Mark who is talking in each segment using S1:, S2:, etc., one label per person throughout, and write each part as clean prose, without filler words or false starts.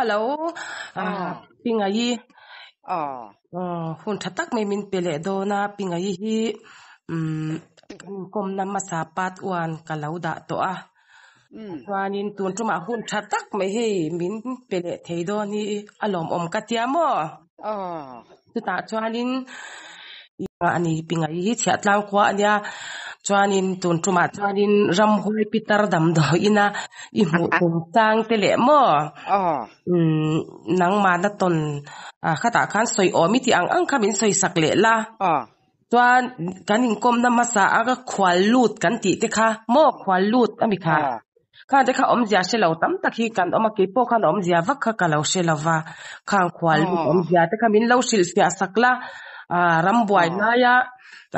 S1: Hello Pingaii hun tha tak mai min pe leh dawn a Pingaii hi umm kan inkawmna hmasa part one ka lo dah tawh a chuanin tun tumah hun tha tak mai hei min pe leh thei dawn hi a lawmawm ka tia maw chutah chuanin a ni Pingaii hi chhiahtlang khua a nia chuanin tun tumah chuanin ramhuai pitar damdawiin a i hmuh tum chang te leh maw umm nangmahna tawn khatah khan sawi awm i tih ang ang kha min sawi sak leh la chuan kan inkawmna hmasa a ka khual lut kan tih te kha maw khual lut a mi kha khang te kha awmzia hre lo tam tak hi kan awm a keipawh khan awmzia vak kha ka lo hre lo va khang khual lut awmzia te kha min lo hrilhfiah sak la ah rambuai laia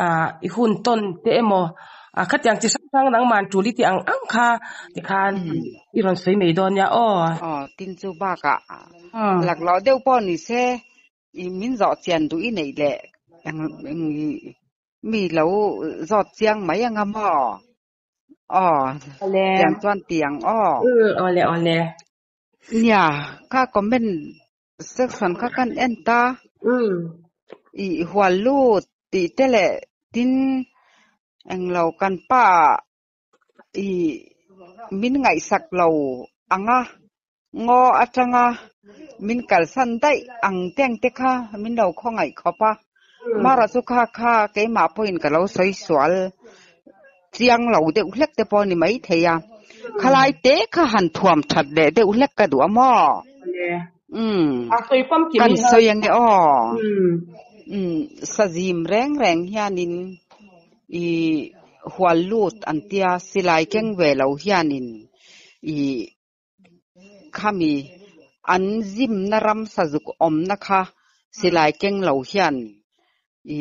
S1: ah i hun tawn te emaw ah khatiang chi hrang hrang nangman tul i tih ang ang kha tikhan i rawn sawi mai dawn nia aw.
S2: Aw tin chu bakah laklawh deuh pawh ni se I min zawh chian duh i neih leh eng eng i mi lo zawt chiang mai anga maw? Aw, tiang chuan ti ang aw.
S1: Awle awle.
S2: Nia, kha comment section kha kan en ta. I hual lut tih te leh tin englo kan pa I min ngaihsak lo ang a, ngaw atanga min kalsan daih ang teng te kha min lo khawngaih khawp a. Mara chu kha kha keimah pawhin ka lo sawi sual chiang lo deuh hlek te pawh a ni maithei a. Khalai te kha han thuam that leh deuh hlek ka duh a maw? Umm kan sawi ange aw. Umm sazim reng reng hianin I hual lut an tia silai keng ve lo hianin i khami an zimna ram sazuk awmna kha silai keng lo hian i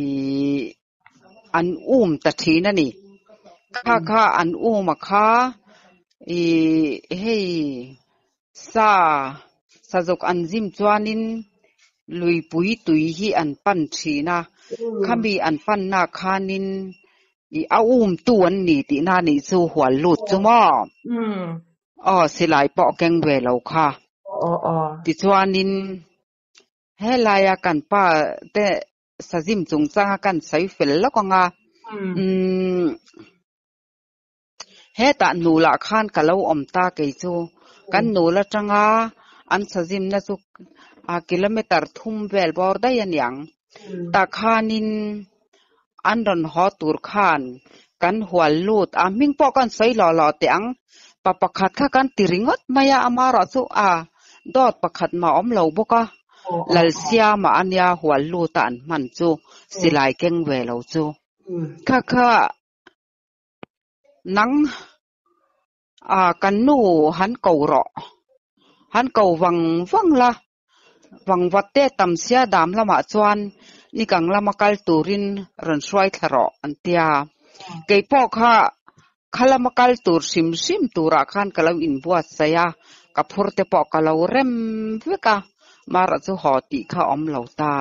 S2: an um ta thin a ni. Kha kha an um a kha i hei Sa, sazuk an zim chuanin luipui tui hi an pan thin a, khami an panna khanin i a umtu an ni tihna nih chu hual lut chu maw? Aw, silai pawh keng ve lo kha. Tichuanin helaia kan pa te sazim chungchanga kan sawi fel lawk anga, umm. Hetah nulah khan ka lo awm ta kei chu. Kan nul atanga an sazimna chu kilometer thum vel bawr daih a niang. Tah khanin an rawn haw tur khan kan hual lut a, hming pawh kan sawi lawh lawh teh ang. Pa pakhat kha kan ti ringawt mai a, amaherawh chu a dawt pakhat mah a awm lo bawk a. Lalsiama a nia hual lut a an hman chu, silai keng ve lo chu. Kha kha Nang a kan nu han ko rawh, han ko vang vang la, vangvat te tam sia dam lamah chuan nikang lama kal turin rawn hruai thla rawh an tia. Kei pawh kha kha lama kal tur hrim hrim turah khan ka lo inbuatsaih a, ka phur te pawh ka lo rem vek a, mara chu haw tih kha awm lo ta.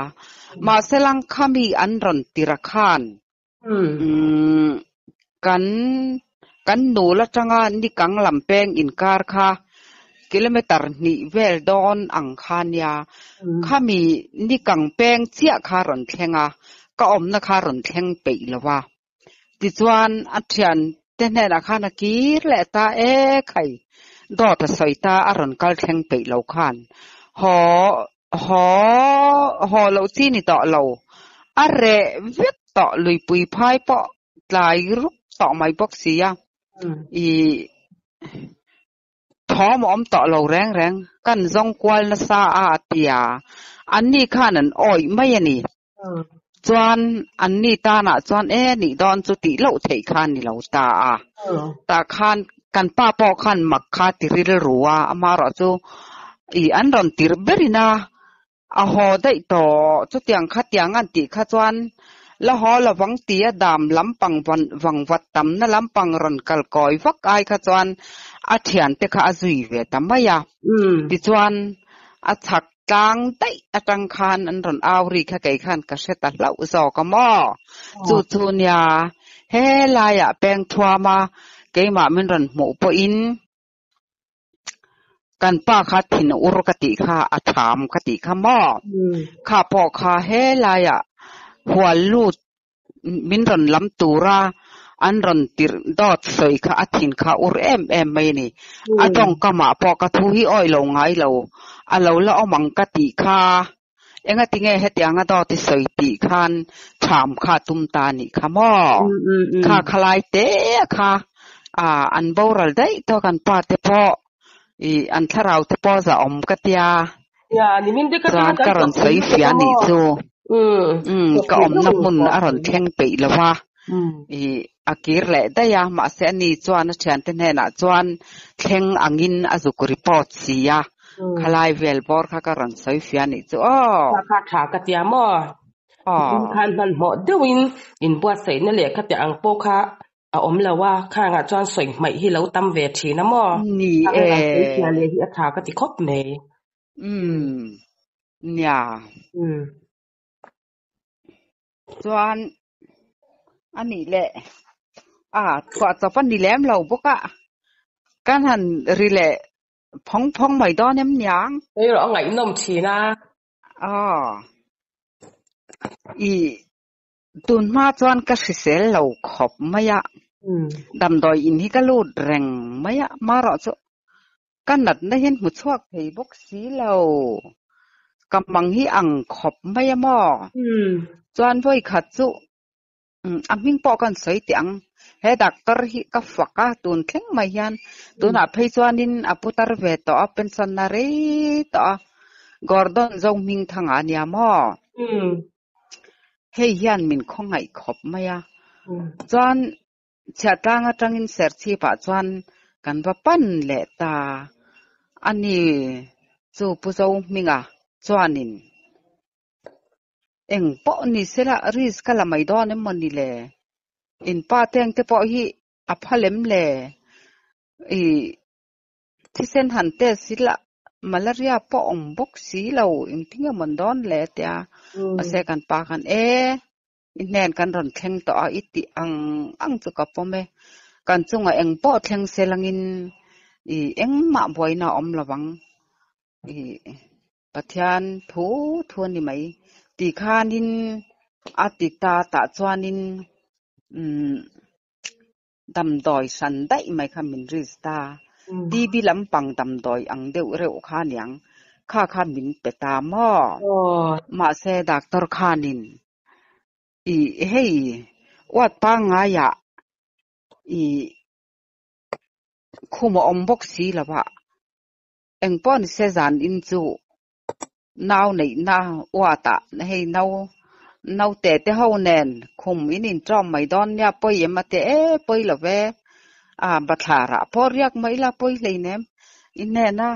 S2: Mahse lang khami an rawn tira khan Umm kan kan nul atanga nikang lam peng inkar kha kilometer hnih vel dawn ang kha nia khami nikang peng chiah kha rawn thleng a ka awmna kha rawn thleng peih lo a tichuan a thian te hnenah khan a kir leh ta e khai dawt a sawi ta a rawn kal thleng peih lo khan haw Haw, haw loh chi ni tawh lo. A reh vek tawh luipui phai pawh tlai ruk tawh mai bawk si a. I thawm a awm tawh lo reng reng. Kan zawng kual nasa a a ti a. Anni khan an awih mai a ni. Chuan anni tanah chuan e nih dawn chu tih loh theih kha ni lo ta a. Tah khan kan pa pawh khan mak kha ti rilru a, amaherawh chu i an rawn tirh berin a, a haw daih tawh. Chutiang khatiang an tih kha chuan la haw lovang tia dam lampang vangvat tamna lampang rawn kal kawi vak ai kha chuan a thiante kha a zui ve ta mai a. Tichuan a chhak Tlang daih atang khan an rawn au ri kha kei khan ka hre ta hlauh zawk a maw? Chu chu nia, he laiah peng thuama keimah min rawn hmuh pawhin Kan pa kha thin ur ka tih kha a tham ka tih kha maw? Kha pawh kha helaiah hual lut min rawn lam tura an rawn tirh dawt sawi kha a thin kha ur em em mai a ni. A tawngkamah pawh ka thu hi awih lo ngai lo, a lo la awm ang ka tih kha. Engatinge hetianga dawt i sawi tih khan tham kha tum ta a nih kha maw? Kha khalai te kha an boral daih tawh kan pa te pawh i an thlarau te pawh zahawm ka tia. Chuan ka rawn sawi fiah a nih chu. Umm ka awmna hmun a rawn thleng peih lo va, i a kir leh daih a, mahse ani chuan a thiante hnenah chuan thleng angin a zuk report si a, khalai vel bawr kha ka rawn sawi fiah a nih chu aw.
S1: Kha kha tha ka tia maw? Nimin khan hmanhmawh deuhin inbuatsaihna leh khatiang ang pawh kha a awm lo a, khangah chuan sawi hmaih hi lo tam ve thin a maw?
S2: Ni
S1: e. Sawi fiah leh hi a tha ka ti khawp mai.
S2: Umm nia.
S1: Umm.
S2: Chuan a nih leh a thuah chawp a ni lem lo bawk a, kan han ri leh phawng phawng mai dawn em niang?
S1: Hei erawh a ngaihnawm thin a.
S2: Aw. I Tun hma chuan ka hrisel lo khawp mai a, damdawi in hi ka lut reng mai a, marawh chu ka natna hian hmu chhuak thei bawk si lo, ka mang hi ang khawp mai a maw? Chuan vawi khat chu a hming pawh kan sawi teh ang, he doctor hi ka fak a tun thleng mai hian tunah phei chuanin a putar ve tawh a, pension a rei tawh a, Gordon Zohmingthanga a nia maw? Hei hian min khawngaih khawp mai a. Chuan chhiahtlang atangin Serchhipah chuan kan va pan leh ta a ni chu Pu Zohminga chuanin eng pawh ni sela risk a la mai dawn em maw ni le? In pa teng te pawh hi a pha lem le? I Thisen han test hi lah malaria pawh awm bawk si lo, engtin nge mawn dawn le tia mahse kan pa khan e i hnen kan rawn thleng tawh a i tih ang ang chu ka pawm e, kan chungah eng pawh thleng se langin i engmah buaina a awm lo ang i Pathian thu thu a ni mai tih khanin a ti ta tah chuanin umm Damdawi hran daih mai kha min risk ta. TB lampang damdawi ang deuh reuh kha aniang. Kha kha min pe ta maw? Mahse doctor khanin i hei uat pangngaiah i khum a awm bawk si lo a, engpawh ni se zan in chu Nau neihna uatah hei nau naute te ho nen khum in inṭawm mai dawn nia pawi em a ti e pawi lo ve a bathlarah pawh riak mai ila pawi hleinem i hnena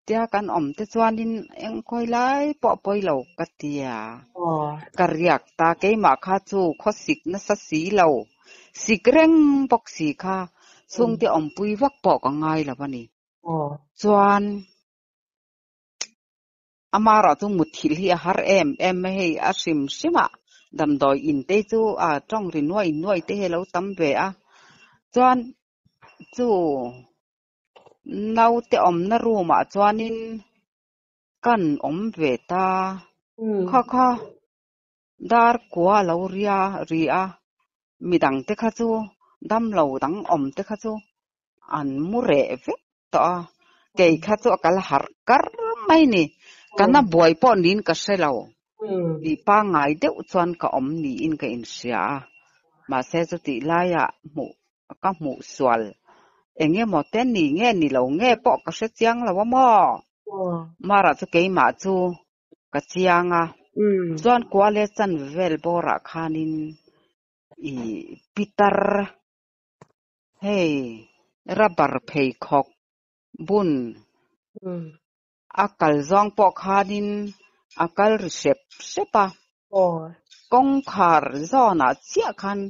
S2: tia kan awm te chuanin eng khawi lai pawh pawi lo ka tia ka riak ta keimah kha chu khawsik nasa si lo sik reng bawk si kha chhungte awmpui vak pawh ka ngai lo a ni chuan. Amarawh chu muthilh hi a har em em mai hei a hrim hrim a damdawi in te chu a tawng ri nuai nuai te hi a lo tam ve a chuan chu naute awmna room ah chuanin kan awm ve ta kha kha dar kua a lo ria ri a midang te kha chu damlo dang awm te kha chu an mu reh vek tawh a, kei kha chu a kal harh kar mai ni. Ka na buai pawh niin ka hre lo. I pangngai deuh chuan ka awm niin ka inhria a, mahse chutih laiah hmuh ka hmuh sual eng emaw te ni nge ni lo nge pawh ka hre chiang lo a maw? Mara chu keimah chu ka chiang a, chuan kuale chan vel bawrah khanin i pitar Hei rubber pheikhawk bun a kal zawng pawh khanin a kal ri hrep hrep a, kawngkhar zawnah chiah khan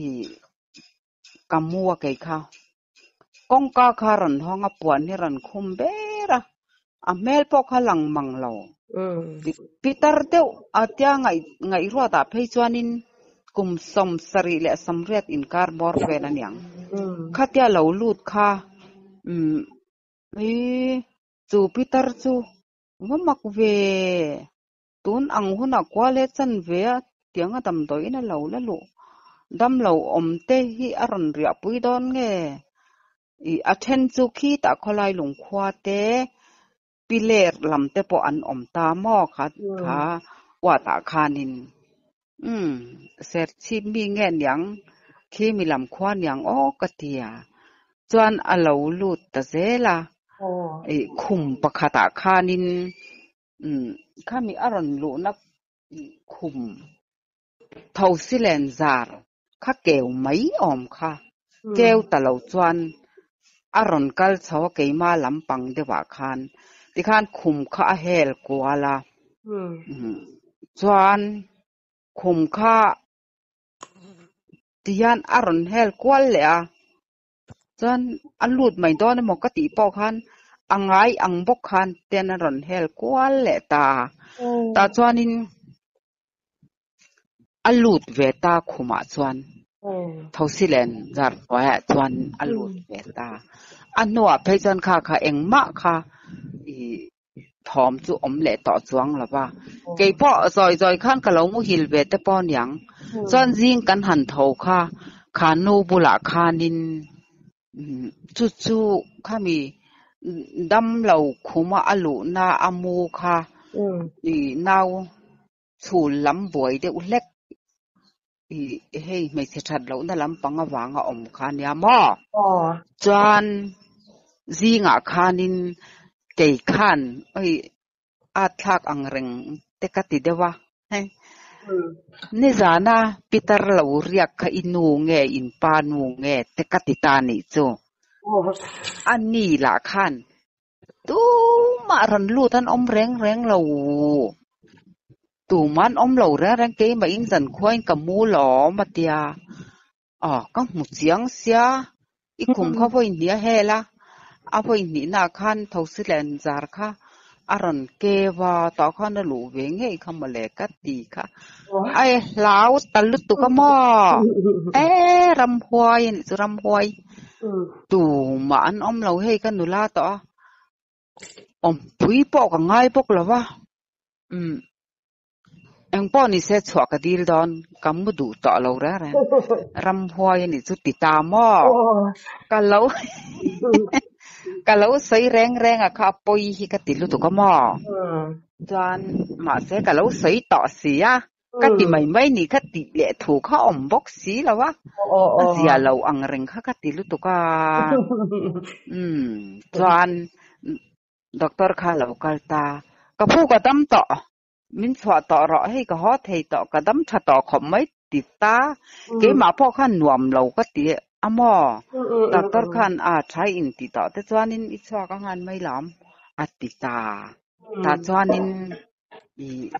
S2: ih ka mu a kei kha. Kawngka kha rawn hawng a puan hi rawn khum ber a, a hmel pawh kha lang mang lo. Pitar deuh a tia ngaihruatah phei chuanin kum 78 leh 80 inkar bawr vel a niang. Khatia lo lut kha umm. Ii, chu pitar chu va mak ve, tun ang hunah khua leh chan ve a tianga damdawiin a lo la luh damlo awm te hi a rawn riahpui dawn nge? Ih, a then chu khitah khawlai lungkhua te, piler lam te pawh an awm ta maw kha kha ward ah khanin umm serchhip mi nge niang khi mi lam khua niang aw ka ti a chuan a lo lut ta zel a ih khum pakhat ah khanin umm khami a rawn luhna khum thosilen zar kha keu mai awm kha keu ta lo chuan a rawn kal chho a keima lampang deuhah khan tikhan khum kha a hel kual a chuan khum kha tihian a rawn hel kual leh a chuan a lut mai dawn emaw ka tih pawh khan a ngai ang bawk khan ten a rawn hel kual leh ta tah chuanin a lut ve ta khumah chuan Thosilen zar hnuaiah chuan a lut ve ta. A hnuah phei chuan kha kha engmah kha ih thawm chu awm leh tawh chuang lo va. Kei pawh zawi zawi khan ka lo muhil ve te pawh aniang. Chuan zing kan han tho kha, kha nu bulah khanin chu chu khami damlo khuma a luhna a mu kha ih nau chhul lam buai deuh hlek ih hei hmeichhe that lohna lampang avanga awm kha ania maw? Chuan zingah khanin kei khan oi at thlak ang reng te ka ti deuh a hei nizana pitar lo riak kha i nu nge in pa nu nge te ka ti ta nih chu a ni lah khan Tumah rawn lut an awm reng reng lo. Tumah an awm lo reng reng keimah in zan khuain ka mu lawm a tia. Aw ka hmu chiang sia, i khum kha vawi hnih a hel a, a vawi hnihnaah khan thosi leh zar kha a rawn keu a, tah khan a luh ve ngei kha mawle ka ti kha. Ai hlau ta lutuk a maw? E ramhuai a nih chu ramhuai. Tumah an awm lo hei ka nula tawh a, awmpui pawh ka ngai bawk lo va, umm engpawh ni se chhuah ka dil dawn, ka mu duh tawh lo reng reng, ramhuai a nih chu ti ta maw? Ka lo ka lo sawi reng reng a kha a pawi hi ka ti lutuk a maw? Chuan mahse ka lo sawi tawh si a. Ka ti mai mai ni kha tih leh thu kha awm bawk si lo a, a zia lo ang reng kha ka ti lutuk a. Umm chuan doctor kha lo kal ta, ka phu ka dam tawh, min chhuah tawh rawh hei ka haw thei tawh, ka dam tha tawh khawp mai ti ta, keimah pawh khan nuam lo ka ti a maw? Doctor khan a tha in ti tawh te chuanin i chhuak a ngan mai lam a ti ta, tah chuanin ih.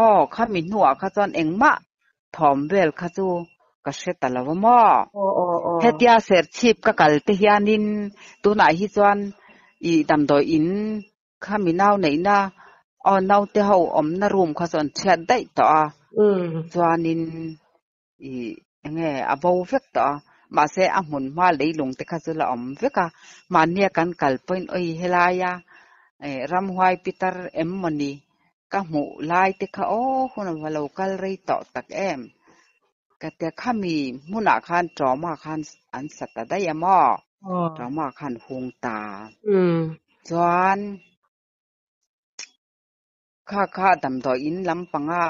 S2: Aw, khami hnuah kha chuan engmah thawm vel kha chu ka hre ta lo a maw? Hetia serchhip ka kal te hianin tunah hi chuan ih damdawi in khami nau neihna aw naute ho awmna room kha chu an chhiat daih tawh a, chuanin ih enge a bo vek tawh a, mahse a hmun hma leilung te kha chu la awm vek a, mahnia kan kal pawhin awi helaia eh ramhuai pitar em mawni ka hmuh lai te kha aw hun a va lo kal rei tawh tak em ka tia khami hmunah khan tawma khan an sa ta daih a maw tawma khan hung ta chuan kha kha damdawi in lampanga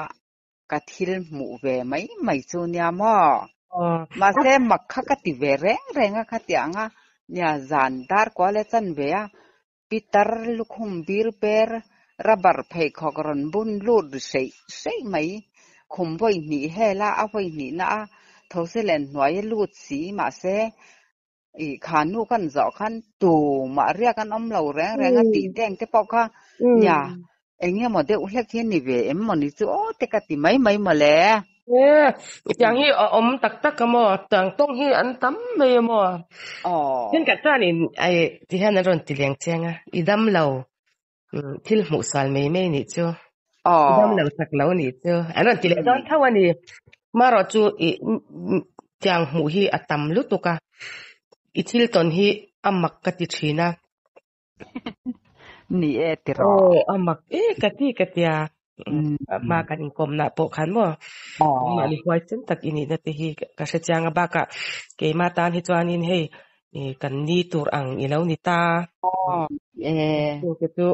S2: Ka thil hmuh ve mai mai chu nia maw? Mahse mak kha ka ti ve reng reng a khatiang a, nia zan dar kual e chan ve a, pitar lukhum bir ber rubber pheikhawk rawn bun lut ri hreih hreih mai, khum vawi hnih hel a, a vawi hnihna a those len hnuai a lut si mahse i kha nu kan zawh khan tumah riak an awm lo reng reng a tih teng te pawh kha nia eng emaw deuh hlek hi a ni ve em maw ni chu aw te ka ti mai mai maw le.
S1: E, tiang hi a awm tak tak a maw, tiang tawng hi an tam mai a maw.
S2: Aw.
S1: Then ka chuanin ai ti hian an rawn ti leng cheng a, i dam lo thil hmuh sual mai mai nih chu, i dam lo chak lo nih chu an rawn ti leh dawn tho a ni. Marawh chu i tiang hmuh hi a tam lutuk a, i thil tawn hi a mak ka ti thin a.
S2: Ni e tiraw.
S1: Aw a mak e ka ti ka tia. Hma kan inkawmna pawh khan maw nangmahni huaisen tak i nihna te hi ka hre chiang a bakah keimah tan hi chuanin hei kan ni tur ang i lo ni ta. Chu chu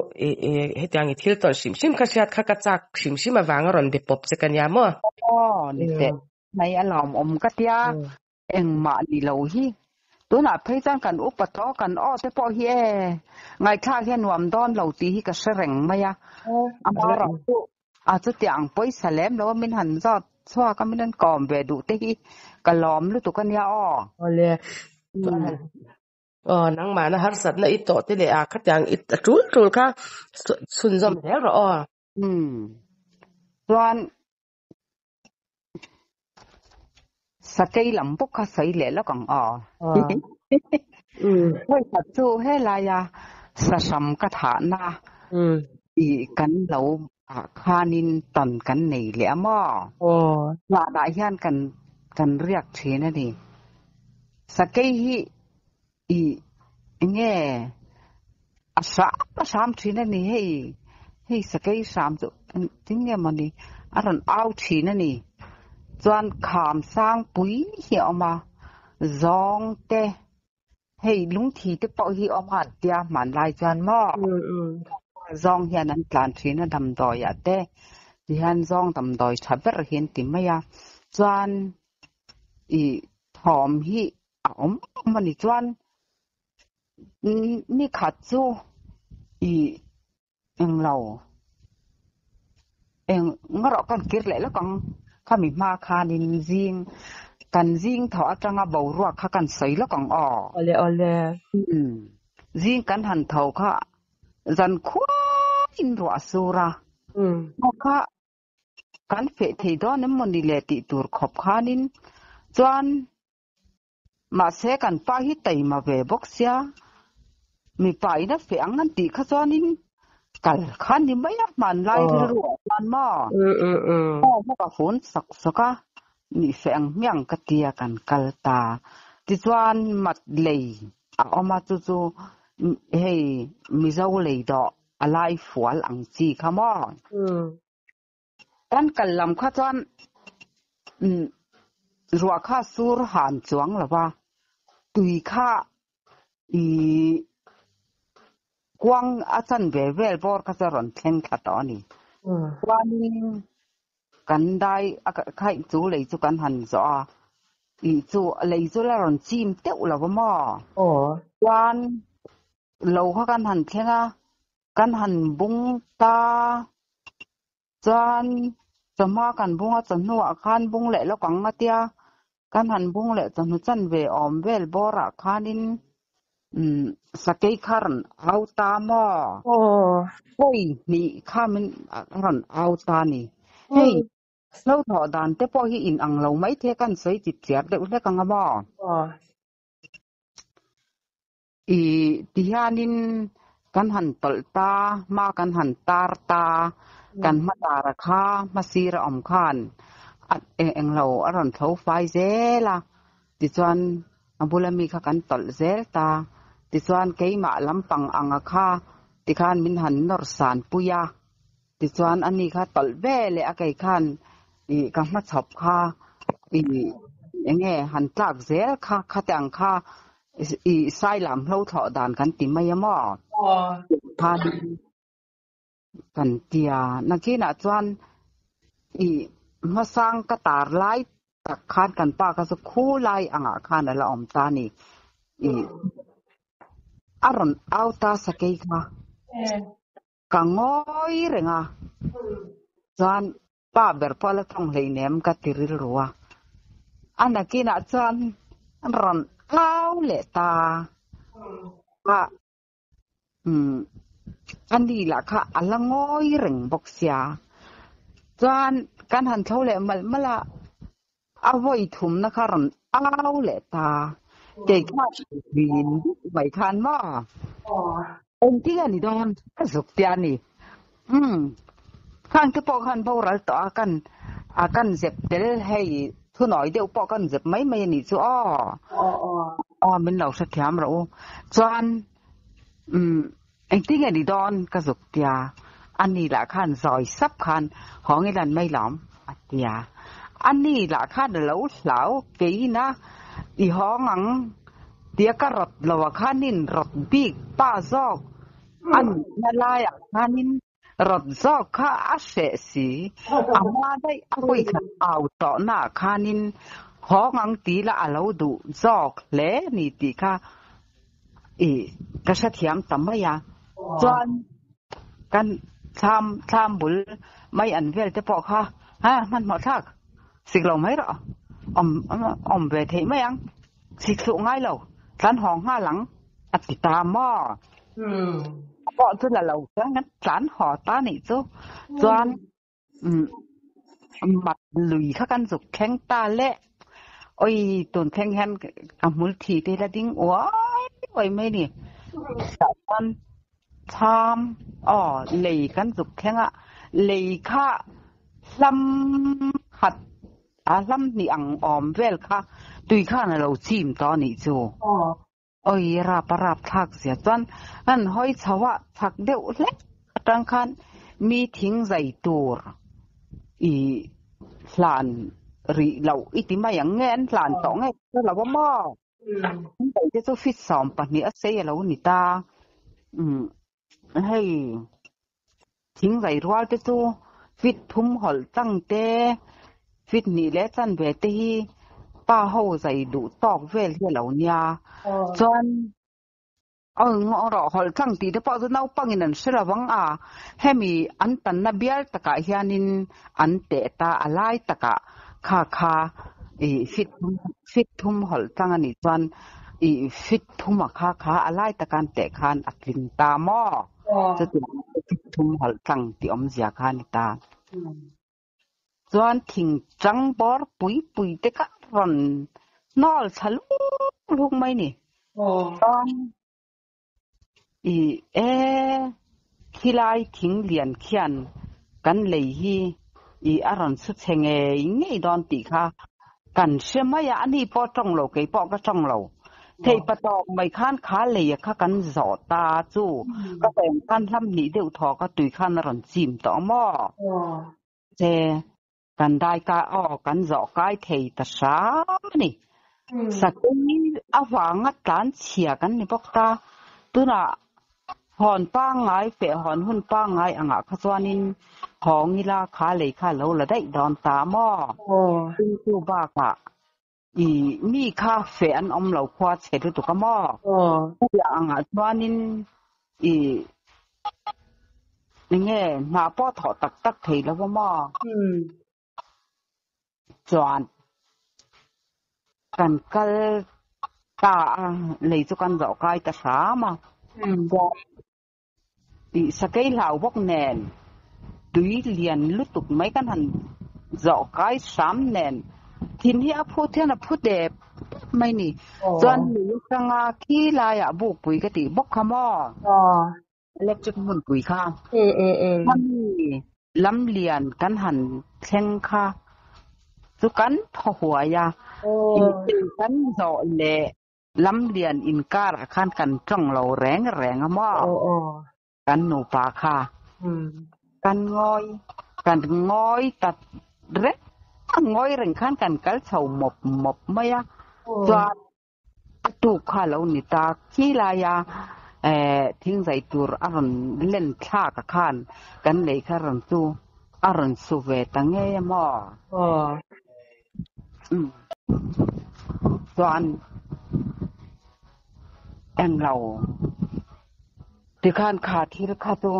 S1: hetiang i thil tawlh hrim hrim kha hriat kha ka chak hrim hrim avanga rawn be pawp che ka nia maw.
S2: Aw ni teh mai a lawmawm ka tia. Engmah ni lo hi. Tunah phei chuan kan upa tawh kan aw te pawh hi e ngaihthlak hian nuam dawn lo tih hi ka hre reng mai a. Amaherawh chu a chutiang pawisa lem lo a min han zawt chhuak a min han kawm ve duh te hi ka lawm lutuk a nia aw.
S1: Awle. Aw nangmahna harsatna i tawh te leh a khatiang i a tul tul kha chhunzawm zel rawh aw.
S2: Chuan Sakei lam bawk kha sawi leh lawk ang aw. Vawikhat chu helaia sahram ka thahna tih kan lo ah khanin tawn kan nei leh a maw? Vanah hian kan kan riak thin a ni. Sakei hi i enge a hram a hram thin a ni hei hei sakei hram chu engtin nge mawni a rawn au thin a ni chuan kham sang pui hi a awm a zawng te hei lungthi te pawh hi a awm a an tia hmanlai chuan maw zawng hian an tlan thin a damdawi ah te tihian zawng damdawi tha ber hi an ti mai a chuan ih thawm hi a awm awm a ni chuan ni khat chu i englo eng ngarawh kan kir leh lawk ang khami hma khanin zing kan zing thaw atanga boruak kha kan sawi lawk ang aw.
S1: Awle awle.
S2: Zing kan han tho kha zan khuaiin ruah a sur a. Kha Kan feh thei dawn em mawni le tih tur khawp khanin chuan mahse kan pa hi taima ve bawk sia, mipa in a feh ang an tih kha chuanin kal kha ni mai a hmanlai rilru ah chuan maw aw maw ka fun sawk sawk a nih feh ang hmiang ka tia kan kal ta tichuan mat lei a awm a chu chu hei Mizo lei dawh a lai fual ang chi kha maw. Kan kal lam kha chuan ruah kha sur han chuang lo va, tui kha ih kuang a chan ve vel bawr kha chu a rawn thleng thla tawh a ni. Chuanin kan dai a khaih chu lei chu kan han zawh a, ih chu lei chu la rawn chim teuh lo va maw. Chuan lo kha kan han thleng a, Kan han bung ta chuan chawhma kan bung a, chawhnuah khan bung leh lawk ang a tia, kan han bung leh chawhnu chan ve awm vel bawrah khanin umm sakei kha rawn au ta maw? Pawi hnih kha min rawn au ta ni. Hei hlo thawh dan te pawh hi inang lo mai thei a, kan sawi chip chiar deuh hlek ang a maw? I ti hianin kan han tawlh ta, hma kan han tar ta, kan hma tara kha hma sir a awm khan a eng eng lo a rawn tho fai zel a, tichuan a bula mi kha kan tawlh zel ta, tichuan keimah lampang anga kha tikhan min han nawr san pui a, tichuan ani kha tawlh ve leh a kei khan i ka hmachhawp kha i enge han tlak zel kha khate ang kha I sailam hlo thlawh dan kan ti mai a maw? Khan kan tia. Nakinah chuan i hmasang ka tar lai tak khan kan pa kha chu khu lai angah khan a la awm ta a ni. I a rawn au ta sakei kha. Ka ngawi reng a. Chuan Pa ber pawh la tawng hleinem ka ti rilru a, a nakinah chuan rawn au leh ta a, umm a ni lah kha a la ngawi reng bawk sia, chuan kan han tho leh malh malh a, a vawi thumna kha rawn au leh ta, kei khan rin deuh mai khan maw engtin a ni dawn ka zuk tia a ni. Umm khang te pawh khan boral tawh a kan a kan zep tel hei thunawi deuh pawh kan zep mai mai a nih chu aw aw min lo hrethiam rawh u chuan umm. Engtinge ni dawn ka zuk tia, ani lah khan zawi sap khan hawng i lan mai lawm a tia. Ani lah khan a lo hlau keiin a i hawng ang tia ka rawt lo ah khanin rawt bik pa zawk a nihna laiah khanin rawt zawk kha a hreh si. A hma daih a hawi khat au tawhna ah khanin hawng ang ti la a lo duh zawk hle ni tih kha I ka hrethiam ta mai a, chuan kan thlam thlam bul mai an vel te pawh kha ha hmanhmawh thlak sik lo mai rawh awm awm ve theih mai ang, sik hluh ngai lo tlan haw nghal ang a ti ta maw? Pawh chu la lo chuan kan tlan haw ta nih chu, chuan Mat lui kha kan zuk thleng ta le. Oi tun thleng hian ka hmul thi te la ding uai uai mai ni. Tah chuan thlam aw lei kan zuk thleng a, lei kha hlam khat a hlam hnih ang awm vel kha tui khan a lo chim tawh a nih chu. Oi rap a rap thlak zia chuan an hawi chho a chhak deuh hlek atang khan mi thing zai tur i hlan rih loh i ti mai ang nge an hlan tawh nge ka hre lo a maw? An zai te chu feet 12 a sei a lo ni ta. Umm hei thing zai rual te chu feet 3 hawlh chang te feet 2 leh chanve te hi pa ho zai duh tawk vel hi a lo nia. Chuan rawh hawlh chang tih te pawh chu naupangin an hre lo ang a, hemi an tanna bial takah hianin an teh ta a lai takah kha kha i feet feet 3 hawlh chang a nih chuan i feet 3 a kha kha a lai taka an teh khan a tling ta maw? Chutiang feet 3 hawlh chang tih awmzia kha a ni ta. Chuan thing chang bawr pui pui te kha rawn hnawl thla luk luk mai ni. Chuan i e khilai thing lian khian kan lei hi i a rawn su chhe ngei ngei dawn tih kha kan hre mai a, ani pawh tawng lo kei pawh ka tawng lo. Thei patawk mai khan kha lei a kha kan zawh ta chu ka veng khan hlam hnih deuh thaw ka tui khan a rawn chim tawh maw? Che kan dai ka aw kan zawh kai thei ta hram a ni. Sakei avanga tlan chhia kan ni bawk ta. Tunah hawn pangngai feh hawn hun pangngai angah kha chuanin hawng ila kha lei kha lo la daih dawn ta maw? Tin chu bakah I mi kha feh an awm lo khua chhe lutuk a maw? Chutiang angah chuanin i enge hna pawh thawh tak tak thei lo a maw? Chuan kan kal ta a, lei chu kan zawh kai ta hram a. Chuan I sakei hlau bawk nen tui lian lutuk mai kan han zawh kai hram nen thin hi a phut hian a phu dep dep mai ni. Chuan lui atanga khi laiah bukpui ka tih bawk kha maw? Electric hmunpui kha. Hmami lam lian kan han thleng kha chu kan thaw huai a, in kan zawh leh Lamlian inkarah khan kan tawng lo reng reng a maw? Kan nupa kha kan ngawi kan ngawi ta reng a, ngawi reng khan kan kal chho mawp mawp mai a, chuan a tuk kha a lo ni ta khi laia thingzai tur a rawn len thlak a khan kan lei kha rawn chu a rawn su ve ta ngei a maw? Chuan englo tikhan kha thil kha chu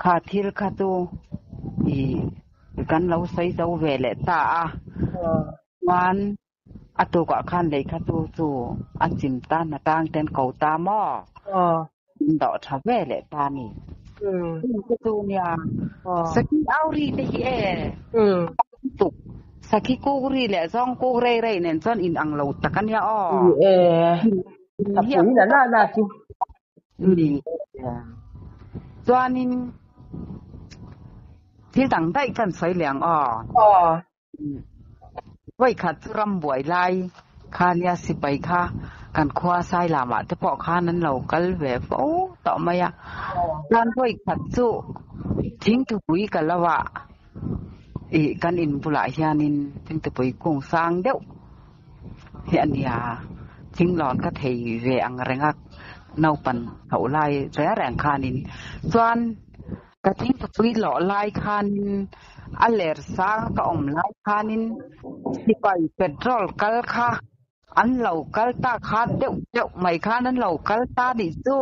S2: kha thil kha chu i kan lo sawi zo ve leh ta a chuan a tukah khan lehkha chu chu a chim ta hna tang ten ko ta maw in dawh tha ve leh ta ni te chu nia sakhi au ri te hi e tuk sakhi kuk ri leh zawng kuk rei rei nen chuan in ang lo tak a nia aw
S1: Sapui na na na chu
S2: ni chuanin thil dang daih kan sawi leh ang aw Vawikhat chu ram buai lai kha nia sipai kha kan khua Sailamah te pawh khan an lo kal ve fo tawh mai a. Chuan vawi khat chu thingthupui ka lo a, ih kan in bulah hianin thingthupui kung sang deuh hi a nia, thinglawn ka thei ve ang reng a naupan chhoh lai reng reng khanin chuan Ka thingpui lawh lai khanin a ler sang ka awm lai khanin sipai petrol kal kha an lo kal ta kha deuh deuh mai khan an lo kal ta nih chu.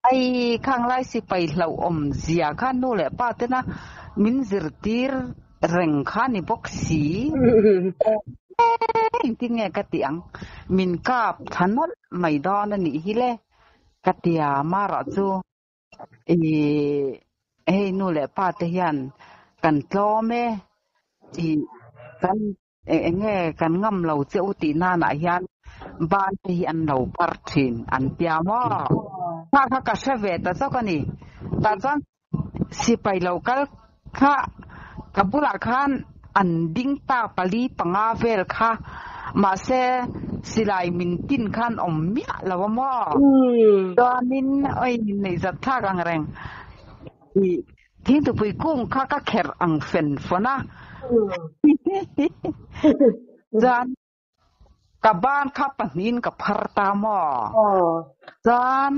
S2: Ai khang lai sipai hlauhawm zia kha nu leh pa tena min zirtir reng kha ni bawk si. Engtin nge ka tih ang? Min kap thla nawlh mai dawn a nih hi le ka tia marawh chu. Ih hei nu leh pa te hian kan tlawm e, ih kan eng nge kan ngam lo che u tih nanah hian ban te hi an lo par thin an tia maw? Kha kha ka hre ve ta zawk a ni. Tah chuan sipai lo kal kha ka bulah khan an ding ta pali panga vel kha mahse silai min tin khan awm miah lo a maw? Chuanin oi neih zat thlak ang reng ih thingtupui kung kha ka kherh ang fen fawn a chuan Ka ban kha pahnihin ka phar ta maw? Chuan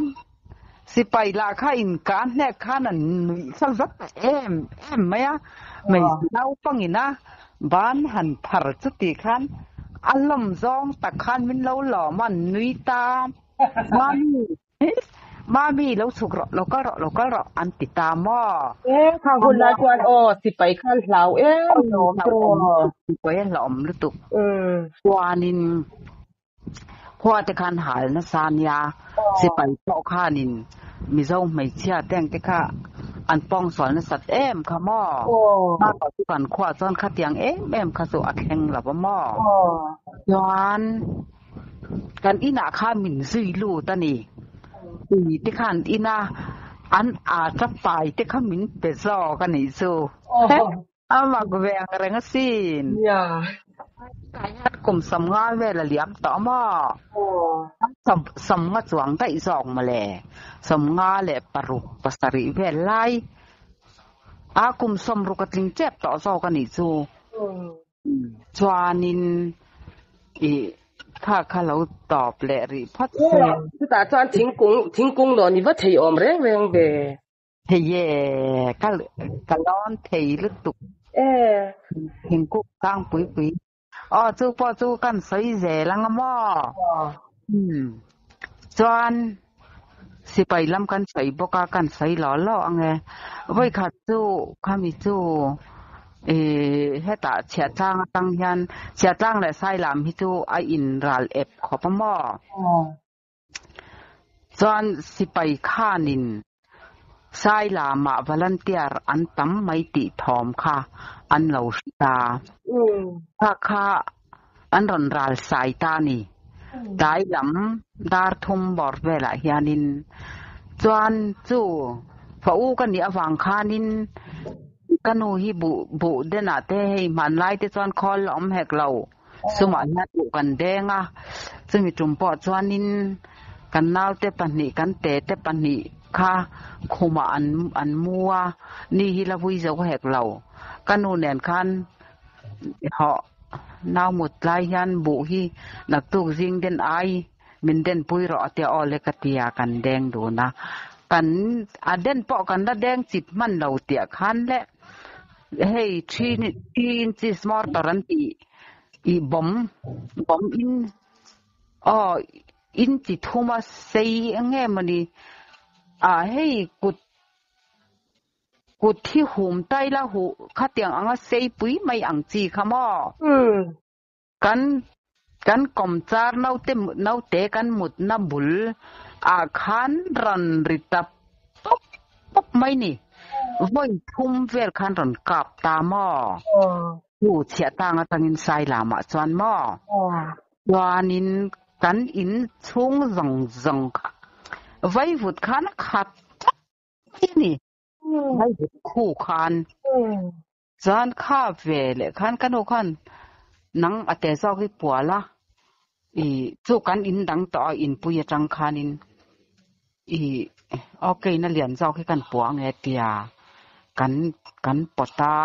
S2: sipai lah kha inkah hnek khan an nuih kha zat em em mai a, hmeichhe naupangin a ban han phar chuti khan a lawm zawng tak khan min lo lawm a, an nui ta. Mami, Mami, lo chhuk rawh, lo kal rawh, lo kal rawh, an ti ta maw?
S1: E, kha hun lai chuan aw, sipai khan hlau em lawm
S2: tawh. Sipai a hlauhawm lutuk. Chuanin khua te khan hal nasa nia, sipai pawh khanin Mizo hmeichhia te ang te kha an pawngsual nasat em kha maw? Hmar chu kan khuaah chuan khatiang em em kha chu a thleng lo va maw? Chuan. Kan inah khan min zui lut a ni. Tui te khan ina an ata pai te kha min pe zawk a nih chu. A mak ve ang reng asin. Kai hian kum sawmnga vel a liam tawh a maw? Sawmnga chuang daih zawk mawle. Sawmnga leh paruk pasarih vel lai a kum sawmruk a tling tep tawh zawk a nih chu. Chuanin ih kha kha lo tawp leh rih phawt se.
S1: Chutah chuan thingkung thingkung lawn i va thei awm reng reng ve.
S2: Thei e, ka ka lawn thei lutuk.
S1: E.
S2: Thingkung sang pui pui. Aw chu pawh chu kan sawi zel ang a maw? Umm. Chuan sipai lam kan sawi bawk a, kan sawi law law ang e. Vawikhat chu khami chu ih hetah chhiahtlang atang hian chhiahtlang leh sailam hi chu a inral ep khawp a maw? Chuan sipai khanin sailamah volunteer an tam mai tih thawm kha an lo hre ta. Kha kha an rawn ral sai ta a ni. Tlai lam dar thum bawr velah hianin chuan chu fa u ka nih avang khanin ka nu hi buh buh denah te hei hmanlai te chuan khawl la awm hek lo. Sumah hian buh kan deng a, chumi tum pawh chuanin kan naute pahnih kan tete pahnih kha khumah an an mu a, ni hi la vui zo hek lo. Ka nu nen khan hawh nau mut lai hian buh hi naktuk zing den ai min den pui rawh a tia aw le ka tia kan deng dun a, kan a den pawh kan la deng chip hman lo tiah khan le hei three inches mortar an tih ih bawm bawm in aw in chi thum a sei eng nge mawni ah hei kut Kut hi hum tai la huh khatiang anga sei pui mai ang chi kha maw? Kan kan kawmchar naute naute kan mutna bul ah khan rawn ri ta pawp pawp mai ni. Vawi thum vel khan rawn kap ta maw? Chu chhiah tang atangin sai lamah chuan maw? Chuanin kan in chhung zawng zawng kha vaivut khan a khat tlat mai a ni. Vaivut khu khan chuan kha ve leh khan ka nu khan nang a te zawk hi pual a ih chu kan in dang tawh a inpui atang khanin ih okay na lian zawk hi kan pua ange tia kan kan pawt a,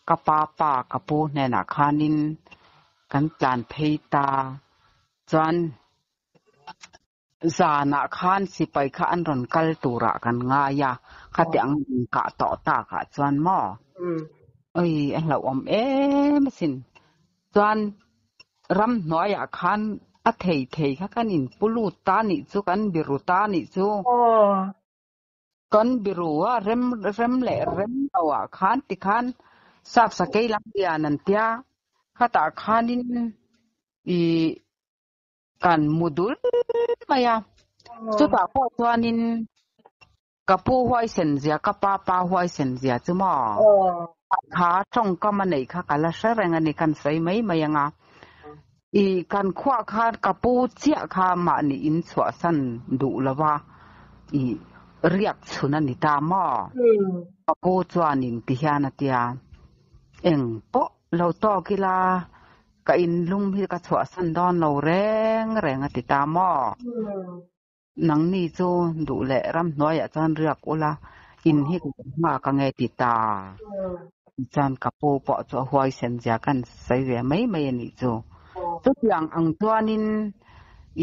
S2: ka pa pa ka pu hnenah khanin kan tlan phei ta chuan zanah khan sipai kha an rawn kal turah kan ngai a, khati ang inkah tawh takah chuan maw? Oi a hlauhawm em asin. Chuan ramhnuaiah khan a thei thei kha kan inpu lut ta nih chu, kan biru ta nih chu. Kan biru a rem rem leh rem lo ah khan tikhan sap sakei lam lian an tia, khatah khanin ih kan mu dul mai a. Chutah pawh chuanin Ka pu huaisen zia, ka pa pa huaisen zia chu maw? Kha tawngkam a neih kha ka la hre reng a ni, kan sawi mai mai ang a. I kan khuah khan ka pu chiah kha mahni in chhuahsan duh lo va, i riak chhun a ni ta maw? Ka pu chuanin ti hian a tia, Eng pawh lo tawk ila, ka inlum hi ka chhuahsan dawn lo reng reng a ti ta maw? Nangni chu duh leh ramhnuaiah chuan riak ula, in hi ka lo nghak ange ti ta. Chuan ka pu pawh chu a huaisen zia kan sawi ve mai mai a nih chu. Chutiang ang chuanin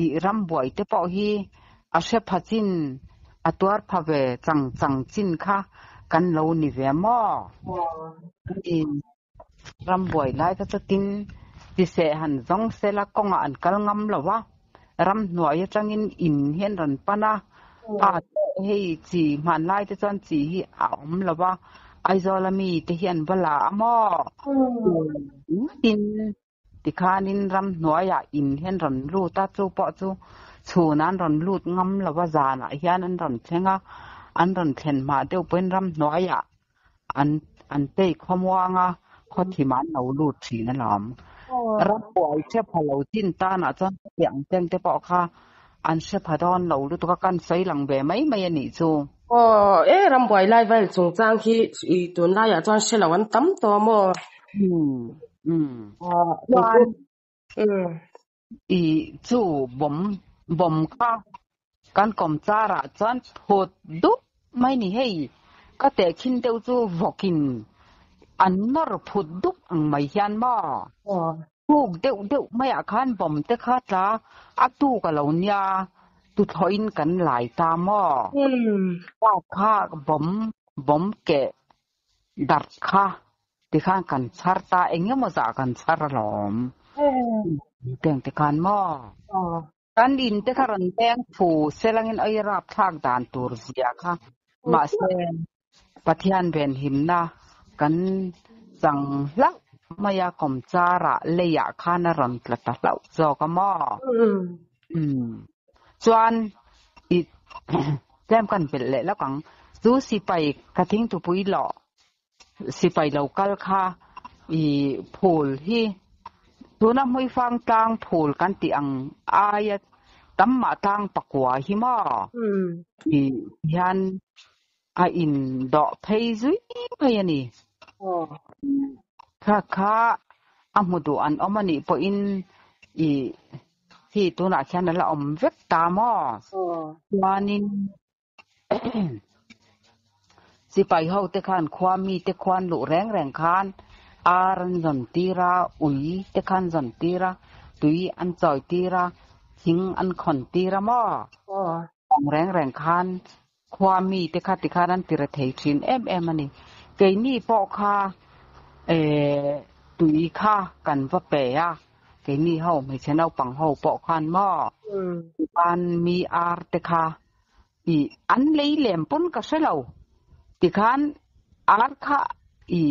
S2: i rambuai te pawh hi a hre pha chin, a tuar pha ve chang chang chin kha kan lo ni ve maw? Rambuai lai kha chutin tiseh han zawng sela kawngah an kal ngam lo a, ramhnuai atangin in hi an rawn pan a, a hei chi hmanlai te chuan chi hi a awm lo a, Aizawl ami te hi an va la a maw? Tin tikhanin ramhnuaiah in hi an rawn lut a, chu pawh chu chhunah an rawn lut ngam lo a, zanah hian an rawn thleng a, an rawn thlen hma deuh pawhin ramhnuaiah an an tei khawmuang a, khawthim an lo lut thin alawm. Rambuai hre pha lo chin tanah chuan chutiang teng te pawh kha an hre pha dawn lo lutuk a, kan sawi lang ve mai mai a nih chu.
S1: Aw, e rambuai lai vel chungchang hi i tunlaiah chuan hre lo an tam tawh maw?
S2: Umm, umm. Chuan I chu bawm bawm kha kan kawm charah chuan phut dup mai ni hei ka tehkhin deuh chu vawkin an nawr phut dup ang mai hian maw tuk deuh deuh maiah khan bawm te kha tla a tuk a lo nia tuthlawhin kan lai ta maw kha bawm bawm keh darh kha Tikhan kan chhar ta, eng emaw zah kan chhar alawm. Teng tikhan maw? Kan in te kha rawn leng phu selangin ei rap thlak dan tur zia kha. Mahse, Pathian venhimna kan chang hlauh mai a, kawmcharah leiah khan a rawn tla ta hlauh zawk a maw? Chuan i tlem kan belh leh lawk ang. Chu sipai ka thingthupui lawh Sipai lo kal kha i phul hi tuna hmuifang tlang phul kan tih ang aia tam mah tlang pakua hi maw i hian a in dawh phei zui mai a ni. Kha kha a hmu duh an awm a nih pawhin i hi tunah khian a la awm vek ta maw? Chuanin Sipai ho te khan khua mi te khuan luh reng reng khan ar an zawn tir a, ui te khan zawn tir a, tui an chawi tir a, thing an khawn tir a maw? Ang reng reng khan khua mi te kha tikhan an tire thei thin em em a ni. Keini pawh kha tui kha kan va pe a, keini ho hmeichhe naupang ho pawh khan maw? Tichuan mi ar te kha I an lei lem pawn ka hre lo. Tikhan ar kha i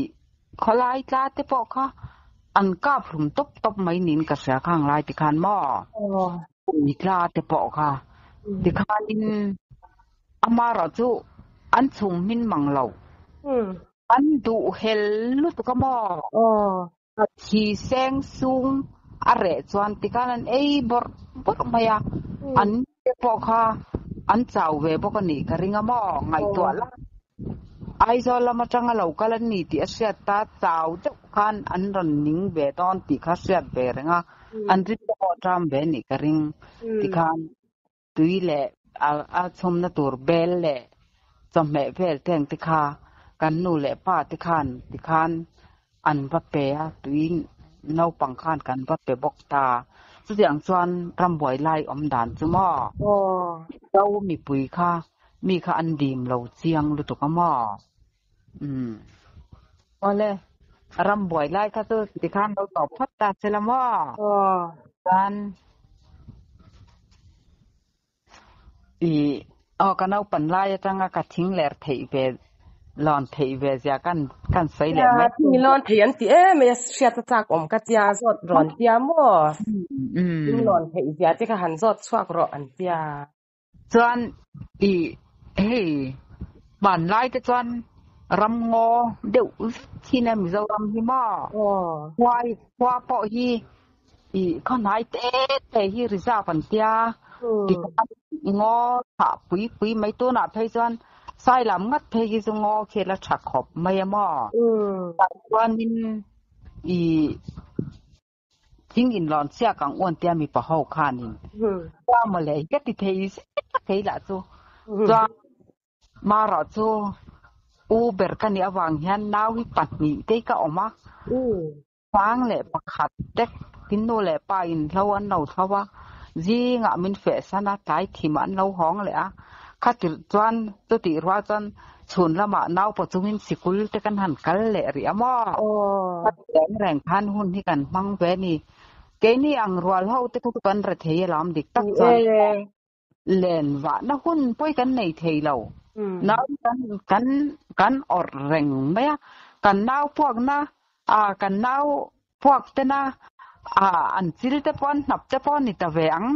S2: khawlai tla te pawh kha an kap hlum tawp tawp mai niin ka hria khang lai tikhan maw? Ui tla te pawh kha. Tikhanin amarawh chu an chhung hmin mang lo. An duh hel lutuk a maw? A thi seng sung a reh chuan tikhan an ei bawrh bawrh mai a, an te pawh kha an chau ve bawk a nih ka ring a maw? Ngaihtuah la. Aizawl lam atanga lo kal an ni tih a hriat ta, chau deuh khan an rawn ning ve dawn tih kha hriat ve reng a, an rin te pawh ṭam ve a nih ka ring. Tikhan tui leh A chhumna tur bel leh chawhmeh vel te ang te kha kan nu leh pa te khan tikhan an va pe a, tui naupang khan kan va pe bawk ta. Chutiang chuan rambuai lai awm dan chu maw? Zo mipui kha mi kha an dim lo chiang lutuk a maw? Umm. Awle, rambuai lai kha chu tikhan lo tawp phawt ta che la maw? Chuan I aw ka naupan lai atanga ka thing ler theih ve lawn theih ve zia kan kan sawi leh mai.
S1: Thing lawn thei an ti em mai a hriat a chak awm ka tia zawt rawn tia maw? Thing lawn theih zia te kha han zawt chhuak rawh an tia.
S2: Chuan i hei hmanlai te chuan ram ngaw deuh vek hi na Mizoram hi maw? Khuai khua pawh hi i khawnhai te te hi reserve an tia tikhan ngaw thah pui pui mai tunah phei chuan Sailam ngat phei hi chu ngaw khi la tha khawp mai a maw? Tah chuanin i Thing in lawn chiak ang uan tia mipa ho khanin tia mawle hi ka ti thei zet a kei lah chu. Chuan marawh chu u ber ka nih avang hian nau hi pahnih te hi ka awm a, sang leh pakhat te tin nu leh pa in hlo an lo thlo a, zingah min feh san a, tlai thimah an lo hawng leh a, khatirh chuan chutih rual chuan Chhun lamah nau pawh chungin sikul te kan han kal leh rih a maw? Reng reng khan hun hi kan hmang ve a ni. Keini ang rual ho te kha chu kan re thei alawm dik tak chuan len vahna hun pawi kan nei thei lo. Nau hi kan kan kan awrh reng mai a, kan nau puakna ah kan nau Puak tena an chil te pawh an hnap te pawh a ni ta ve ang.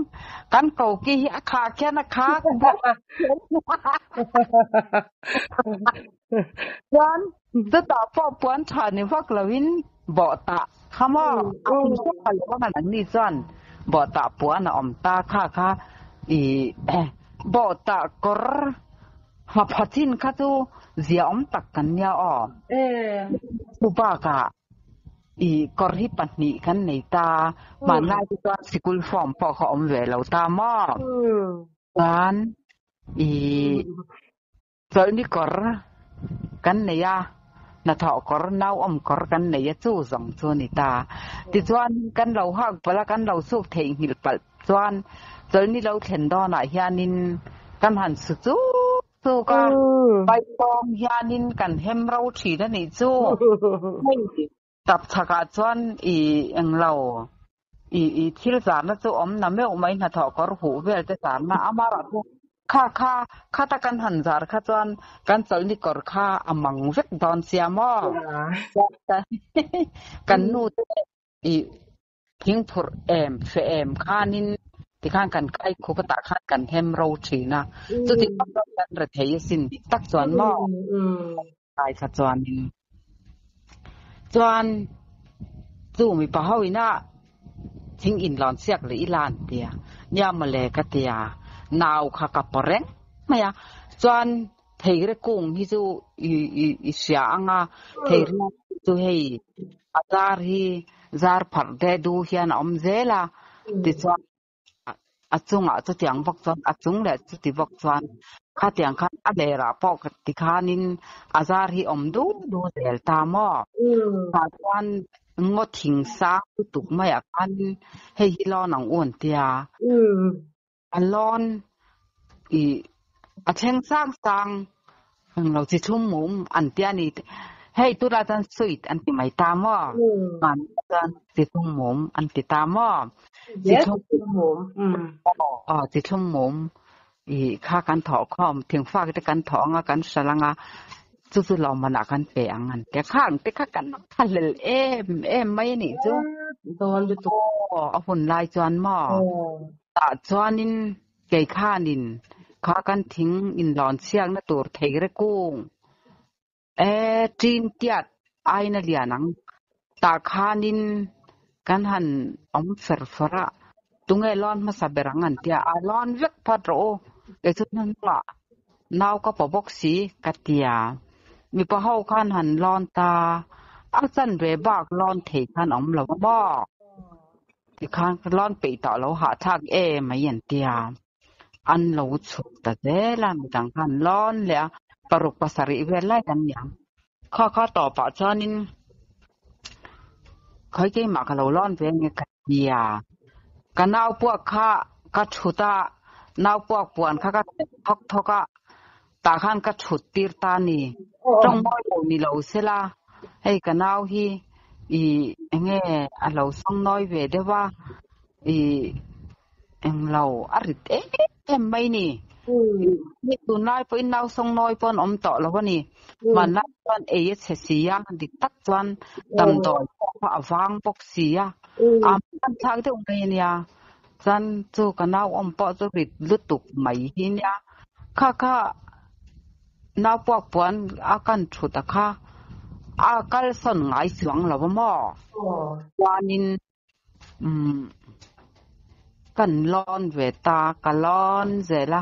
S2: Kan koki hi a khah khian a khak bawk. Chuan chutah pawh puan tha ni vak loin bawhtah kha maw a awm hrep a lo ang an ni chuan bawhtah puan a awm ta kha kha i bawhtah kawr ha pha chin kha chu zia awm tak kan nia aw. Chu bakah I kawr hi pahnih kan nei ta, hmanlai te chuan sikul form pawh kha awm ve lo ta maw? Chuan i chawlhni kawr kan nei a, hnathawh kawr, nauawm kawr kan nei a, chu zawng chu a ni ta. Tichuan kan lo hak palh a, kan lo suk theihnghilh palh chuan chawlhni lo thlen dawnah hianin kan han su chuk Chuk a, Paitawng hianin kan hem ro thin a nih chu. Hei tap chhakah chuan i englo i i thil zarna chu awm na meuh mai hnathawh kawr huh vel te zarna amarawh chu kha kha khata kan han zar kha chuan kan chawlhni kawr kha a mang vek dawn sia maw? Kan nu te i Thingphurh em, fe em khanin tikhan kan kai khup a tah khan kan hem ro thin a, chuti tak chuan kan re thei asin dik tak chuan maw? Kai kha chuanin chuan chu mipa ho ina thing inlawn siak leh ila an tia, nia mawle ka tia, nau kha ka paw reng mai a, chuan theire kung hi chu i i i hria ang a, theire chu hei a zar hi zar pharh de du hian a awm zel a, tichuan a chungah chutiang bawk chuan a chung leh chuti bawk chuan khatiang khan a lerah pawh tikhanin a zar hi awm du du zel ta maw? Tah chuan ngaw thing sang lutuk maiah khan hei hi lawn ang u an tia. A lawn i a thleng sang sang englo chi thlum mum an tia ni. Hei tunah chuan sweet an ti mai ta maw? Mahni chuan chi thlum mum an ti ta maw? Chi thlum mum. Aw chi thlum mum i kha kan thawh khawm thingfak te kan thawh anga kan hral anga chu chu lawmmanah kan pe ang an tia. Khang te kha kan thlahlel em em mai a nih chu.
S1: Dawn lutuk.
S2: Aw a hun lai chuan maw? Tah chuanin kei khanin kha kan thing inlawn chhiakna tur thei re kung e ṭin tiat aina lian ang. Tah khanin kan han awm fer fer a, tunge lawn hmasa ber ang an tia, a lawn vek phat rawh u, kei chu hnuhnungah nau ka paw bawk si ka tia. Mipa ho khan han lawn ta, a chanve bak lawn thei khan awm lo a maw? Tikhan ka lawn peih tawh lo hahthlak em mai an tia. An lo chhuk ta zel a, midang kha an lawn leh a, paruk pasarih vel lai kan ni ang. Kha kha tawpah chuanin khawi keimah ka lo lawn ve nge ka tia. Ka nau puak kha ka thut a, nau puak puan kha ka thep thawk thawk a, tah khan ka thut tir ta a ni. Tawng mawi lo ni lo sela, hei ka nau hi i enge a lo sawngnawi ve deuh a, i Englo, a rit em em mai ni. Hei tunlai pawhin nau sawngnawi pawh an awm tawh lo a ni. Hmanlai chuan ei a chhe si a, dik tak chuan damdawi pawh kha a vang bawk si a, a hman thlak deuh mai a nia. Chuan chu ka nau awm pawh chu rit lutuk mai hi nia. Kha kha nau puak puan a kan thut a kha a kalsawn ngai chuang lo a maw? Chuanin Umm kan lawn ve ta, ka lawn zel a,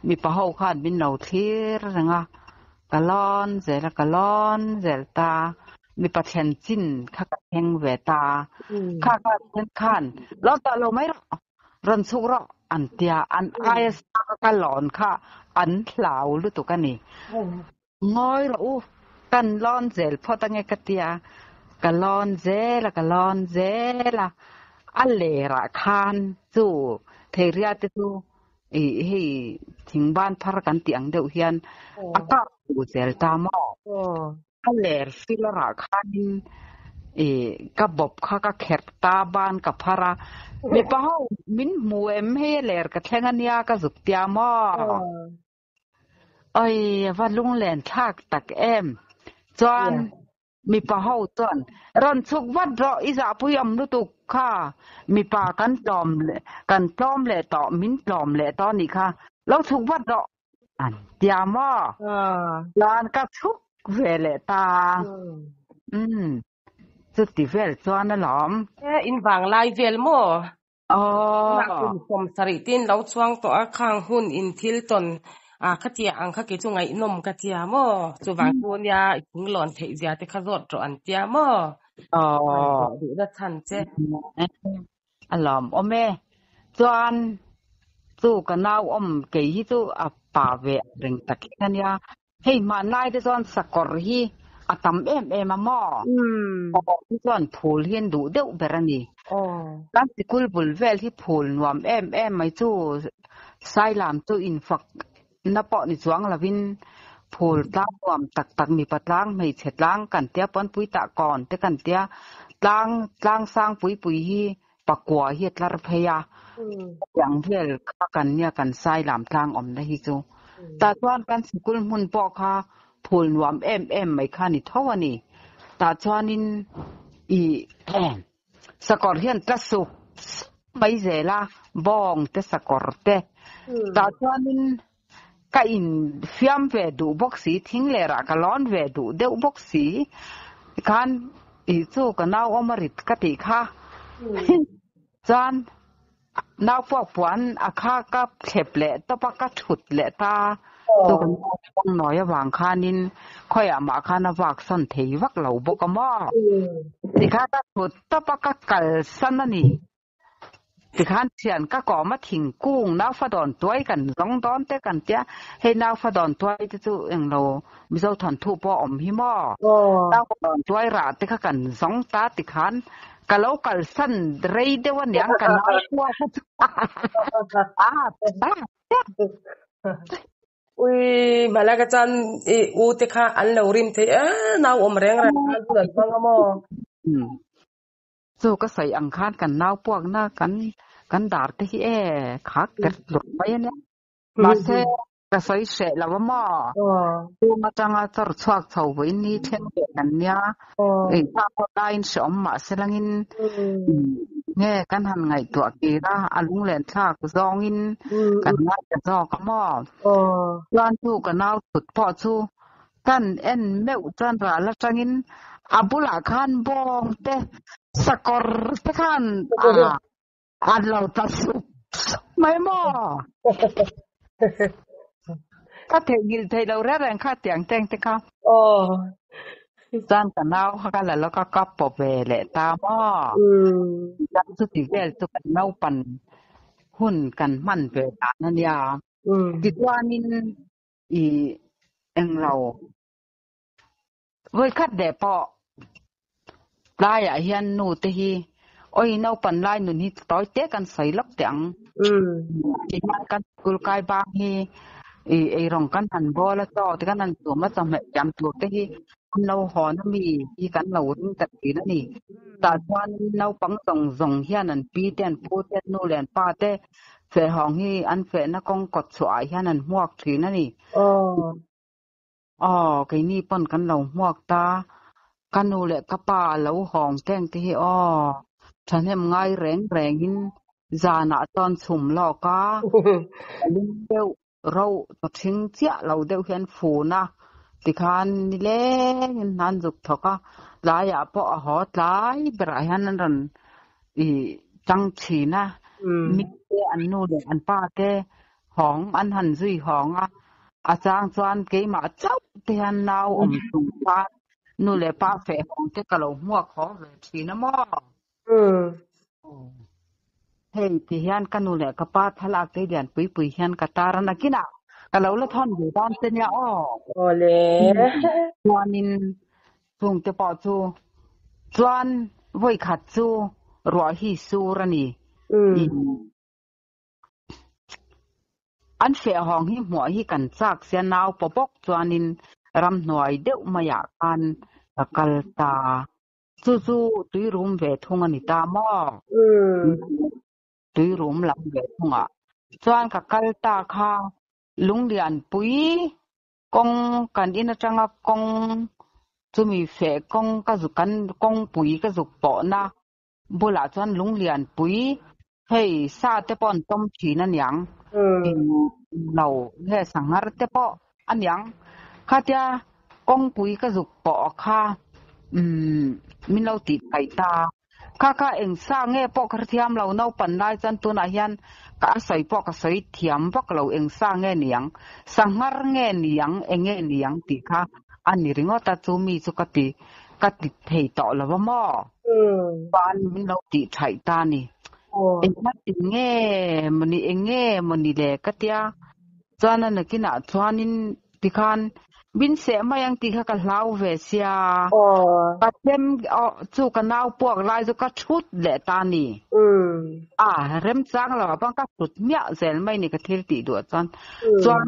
S2: mipa ho khan min lo thlir reng a, ka lawn zel a, ka lawn zel ta, mipa thlen chin kha ka thleng ve ta, kha kha then khan lawn tawh lo mai rawh, rawn chhuk rawh an tia, an aia sang a ka lawn kha an hlau lutuk a ni. Ngawi rawh u, kan lawn zel phawt ange ka tia, ka lawn zel a, ka lawn zel a, a lerah khan chu theiria te chu ih hei thing ban phar kan tih ang deuh hian a kap duh zel ta maw? A ler filarah khanin ih ka bawp kha ka kherh ta ban ka phar a, mipa ho min hmu em hei a ler ka thleng ania ka zuk tia maw? Oi, a va lunglen thlak tak em. Chuan mipa ho chuan rawn chhuk vat rawh i zahpui awm lutuk kha mipa kan tlawm kan tlawm leh tawh min tlawm leh tawh anih kha lo chhuk vat rawh an tia maw? Chuan ka chhuk ve leh ta. Umm chuti vel chuan alawm.
S1: E, in vanglai vel maw? Tunah kum sawmsarih te in lo chuang tawh a, khang hun in thil tawn a khatia ang kha kei chu ngaihnawm ka tia maw? Chuvang chu nia i thinglawn theih zia te kha zawt rawh an tia maw? Ngaihtuah duhna chhan che.
S2: A lawm awm e. Chuan chu ka nau awm kei hi chu a pa ve reng tak hian a nia. Hei hmanlai te chuan sakawr hi a tam em em a maw? Sakawr hi chuan phul hi an duh deuh ber a ni. Kan sikul bul vel hi phul nuam em em mai chu Sailam chu infak na pawh ni chuang lovin phul tlang nuam tak tak mipa tlang hmeichhe tlang kan tia pawnpui tah kawn te kan tia tlang tlang sang pui pui hi Pakua hi a tlar phei a, tiang vel kha kan nia kan Sailam tlang awmna hi chu. Tah chuan kan sikul hmun pawh kha phul nuam em em mai kha ni tho a ni. Tah chuanin i sakawr hian tla sup sup mai zel a, bawng te sakawr te. Tah chuanin ka in fiam ve duh bawk si, thing lerah ka lawn ve duh deuh bawk si khan ih chu ka nau awm a rit ka tih kha chuan nau puak puan a kha ka thlep leh tawp a ka thut leh ta chu ka nau puang nawi avang khanin khawiah mah khan a vak sawn thei vak lo bawk a maw tikhan ka thut tawp a ka kalsan a ni. Tikhan thian ka kawm a thingkung naufa dawn tuai kan zawng dawn te kan tia, hei naufa dawn tuai te chu englo Mizo thawnthu pawh a awm hi maw? Naufa dawn tuai rah te kha kan zawng ta tikhan ka lo kalsan rei deuh aniang ka nau pua kha chu a ta
S1: Ui hmalak a chuan i u te kha an lo rim thei e nau awm reng reng khan hun an hmang a maw?
S2: Chu ka sawi ang khan kan nau puakna kan kan dar te hi e khak ter tlur mai a nia. Mahse ka sawi hreh lo a maw? Chung atanga chawr chhuak chho vawiin ni thleng ve kan nia. Engkha pawh laiin hrehawm mahse langin nge kan han ngaihtuah kir a, a lunglen thlak zawngin kan ngaithla zawk a maw? Chuan chu ka nau thut pawh chu Kan en meuh chuan ral atangin a bulah khan bawng te sakawr te khan a lo tla sup sup mai maw? Ka theihnghilh theih loh reng reng kha tiang teng te kha. Chuan ka nau kha ka la lawk a, ka paw ve leh ta maw? Chuan chuti vel chu kan naupan hun kan hman ve dan a nia. Tichuanin i englo vawikhat leh pawh tlaiah hian nu te hi awi naupan lai nun hi tawi te kan sawi lawk teh ang. Tihian kan school kai bang hi i eirawng kan han bawl a chaw te kan han chum a chawhmeh siam tur te hi an lo hawn a mi hi kan lo ring ta thin a ni. Tah chuan naupang zawng zawng hian an pi te an pu te an nu leh an pa te fehhawng hi an fehna kawng kawt chhuah ah hian an hmuak thin a ni. Aw, keini pawn kan lo hmuak ta. Ka nu leh ka pa lo hawng teng te hi aw, thahnem ngai reng rengin zanah chuan chhum lawk a, ka lung deuh roh ta thing chiah lo deuh hian fun a, tikhan nilengin hna an zuk thawk a, tlaiah pawh a haw tlai berah hian an rawn i tang thin a, mite an nu leh an pa te hawng an han zui hawng a, a chang chuan keimah chauh te hian nau awm chung khan nu leh pa feh hawng te ka lo hmuak haw ve thin a maw? Hei ti hian ka nu leh ka pa thlalak te lian pui pui hian ka tar a nakinah ka lo la thawn ve dan che nia aw.
S1: Awle.
S2: Chuanin chung te pawh chu chuan vawikhat chu ruah hi sur a ni. An fehhawng hi hmuah hi kan chak sia nau paw bawk chuanin ramhnuai deuh maiah khan ka kal ta. Chu chu tuirum ve thung a ni ta maw? Tuirum lam ve thungah chuan ka kal ta kha Lunglianpui kawng kan in atanga kawng chumi feh kawng ka zuk kan kawngpui ka zuk pawhna bulah chuan Lunglianpui hei sa te pawh an tawm thin a niang lo nge sanghar te pawh a niang khatia kawngpui ka zuk pawh kha umm min lo tih theih ta kha kha eng sa nge pawh ka hrethiam lo naupan lai chuan tunah hian ka a sawi pawh ka sawi thiam vak lo eng sa nge niang sanghar nge niang eng nge niang tih kha a ni ringawt a chu mi chu ka ti ka ti thei tawh lo va maw? Chuan min lo tih thaih ta ni. Engmah ti nge mawni eng nge mawni le ka tia. Chuan a nakinah chuanin tikhan min seh mai ang tih kha ka hlau ve sia. Ka chem chu ka nau puak lai chu ka thut leh ta ni. A remchang lo ah bang ka thut miah zel mai ni ka thil tih duh ah chuan. Chuan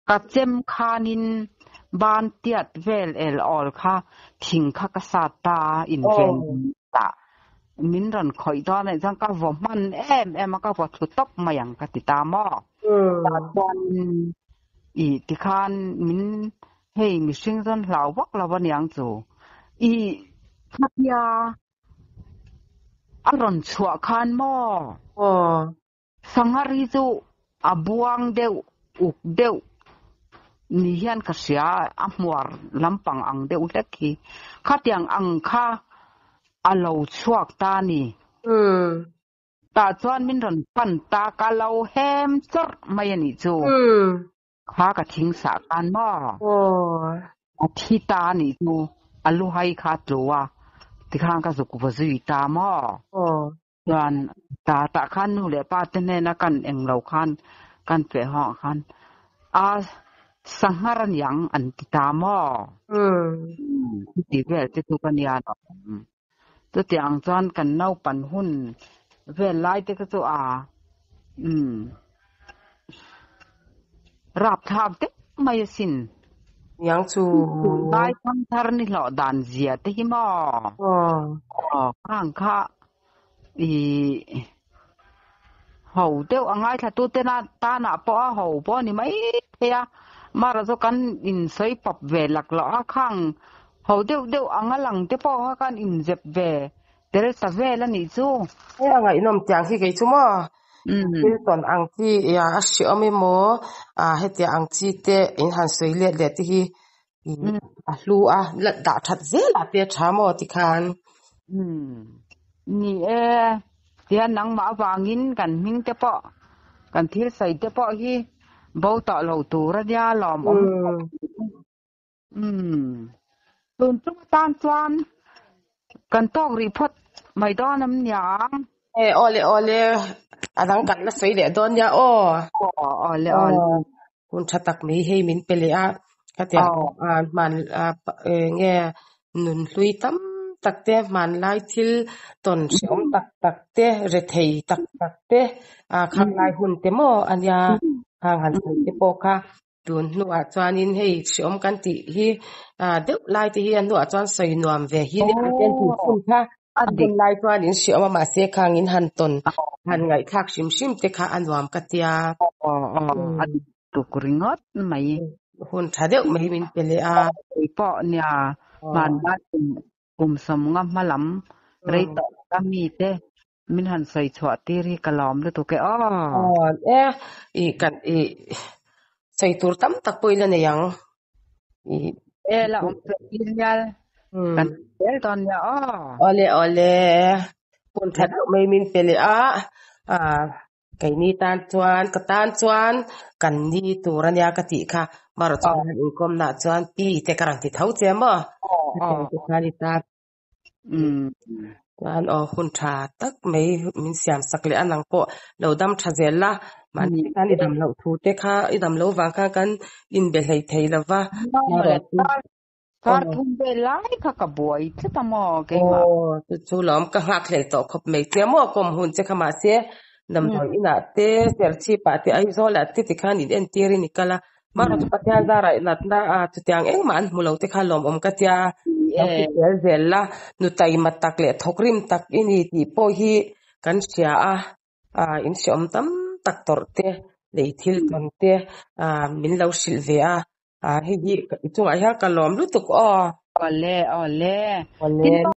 S2: Ka chem khanin ban tiat vel el awl kha thing kha ka sat ta a, inven tah min rawn khawih dawn anih chuan ka vaw hman em em a, ka vaw thlu tawp mai ang ka ti ta maw? Tah chuan i tikhan min hei mihring chuan hlau vak lo aniang chu i khatia a rawn chhuah khan maw? Sanghar hi chu a buang deuh, uk deuh ni hian ka hria, a hmuar lampang ang deuh hlek hi. Khatiang ang kha a lo chhuak ta a ni. Tah chuan min rawn pan ta, ka lo hem chawrh mai a nih chu. Kha ka thing sah khan maw? A thi ta a nih chu, a luhai kha a tlu a, tikhan ka zuk va zui ta maw? Chuan ta tah khan nu leh pa te hnena kan eng lo khan kan feh hawng ah khan a sanghar aniang an ti ta maw? Chuti vel te chu ka nia lo. Chutiang chuan kan naupan hun vel lai te kha chu a rapthlak deuh mai asin.
S1: Niang chu.
S2: Tunlai thangthar ni hlawh dan zia te hi maw? Aw khang kha i ho deuh a ngaithla tu te tanah pawh a ho pawh a ni mai thei a, mara chu kan insawi pawp ve lak loh a, khang ho deuh deuh anga lang te pawh kha kan inzep ve tel ta vel a nih chu.
S1: Hei a ngaihnawm tiang hi kei chu maw? Thil tawn ang chi a hreawm emaw hetiang ang chi te in han sawi let leh te hi a hlu a, la dah that zel ah te a tha maw tikhan.
S2: Ni e, tihian nangmah avangin kan hming te pawh, kan thil sawi te pawh hi bo tawh lo tur a nia lawmawm khawp. Tun chung atan chuan kan tawk rih phawt mai dawn em niang?
S1: E, awle awle. A dang kan la sawi leh dawn nia aw.
S2: Aw le aw.
S1: Hun tha tak mai hei min pe leh a. Khatiang hman nge nun hlui tam tak te hmanlai thil tawn hrehawm tak tak te rethei tak tak te khang lai hun te maw ania khang han sawi te pawh kha tun hnuah chuanin hei hrehawm kan tih hi deuh lai te hi a hnuah chuan sawi nuam ve hi nia an tih hun kha a hun lai chuan in hrehawm a mahse khang in han tawn han ngaihthlak hrim hrim te kha a nuam ka tia.
S2: A dik tuk ringawt mai.
S1: Hun tha deuh mai min pe leh a.
S2: Pawh nia hmanlai kum sawmnga hma lam rei tawh ka mite min han sawi chhuah tir hi ka lawm lutuk e aw.
S1: Aw e i kan i sawi tur tam tak pawh ila nei ang. I
S2: e la awm pe ilial kan zel dawn nia aw.
S1: Awle awle hun tha deuh mai min pe leh a. Keini tan chuan ka tan chuan kan ni tur ania ka tih kha marawh chuan han inkawmnaah chuan pi te ka rawn ti tho che maw? Hetiang te khan i ta. Chuan aw hun tha tak mai min siam sak leh a nang pawh lo dam tha zel la. Mahni te khan i dam loh thu te kha i dam loh vang khan kan inbe hlei thei lo va. Marawh chu
S2: Kar thum vel lai kha ka buai tlat a maw keimah.
S1: Aw chu chu lawm ka nghak hlel tawh khawp mai che maw kawm hun che kha mahse damdawi inah te Serchhip ah te Aizawl ah te tikhan in entir in i kal a marawh chu Pathian zarah natna a chutiang engmah an hmu lo te kha lawmawm ka tia lo ti zel zel la nu taima tak leh thawkrim tak i ni tih pawh hi kan hria a. Ah in hreawm tam tak tawrh te lei thil tawn te ah min lo hrilh ve a ah hei hi i chungah hian ka lawm lutuk aw.
S2: Awle awle.
S1: Awle.